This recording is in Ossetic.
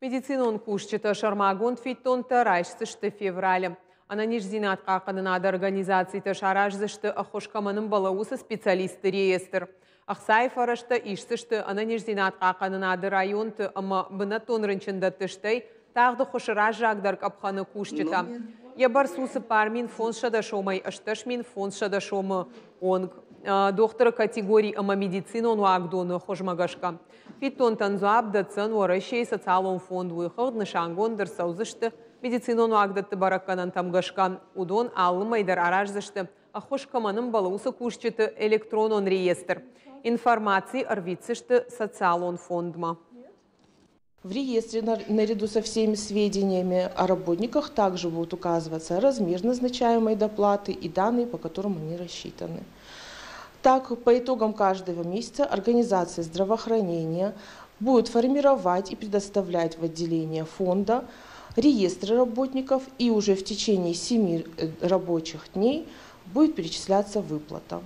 Медицинон кусджытӕ сӕрмагонд фиддонтӕ райсдзысты февралы. Ӕнӕниздзинад хъахъхъӕнынады организацитӕ сараздзысты, ӕххуыс кӕмӕн ӕмбӕлы, уыцы специалистты реестр. Ӕхцайы фӕрӕзтӕ исдзысты ӕнӕниздзинад хъахъхъӕнынады районты ӕмӕ бынӕттон рынчындӕтты, стӕй тагъд ӕххуысы раззагдӕр къӕпхӕны кусджытӕ. Йӕ бӕрц у 4500 сомӕй 18 500 сомы онг. Дохтыры категори ӕмӕ медицинон уагдоны хуызмӕ гӕсгӕ. Фиддонтӕн дзуапп дӕтдзӕн Уӕрӕсейы социалон фонд, уый хыгъд нысангонд ӕрцӕудзысты медицинон уагдӕтты бӕрӕггӕнӕнтӕм гӕсгӕ. Уыдон алы мӕй дӕр араздзысты, ӕххуыс кӕмӕн ӕмбӕлы, уыцы кусджыты электронон реестр. Информаци ӕрвитдзысты социалон фондмӕ. В реестре наряду со всеми сведениями о работниках также будут указываться размер назначаемой доплаты и данные, по которым они рассчитаны. Так, по итогам каждого месяца организация здравоохранения будет формировать и предоставлять в отделение фонда реестры работников, и уже в течение 7 рабочих дней будет перечисляться выплата.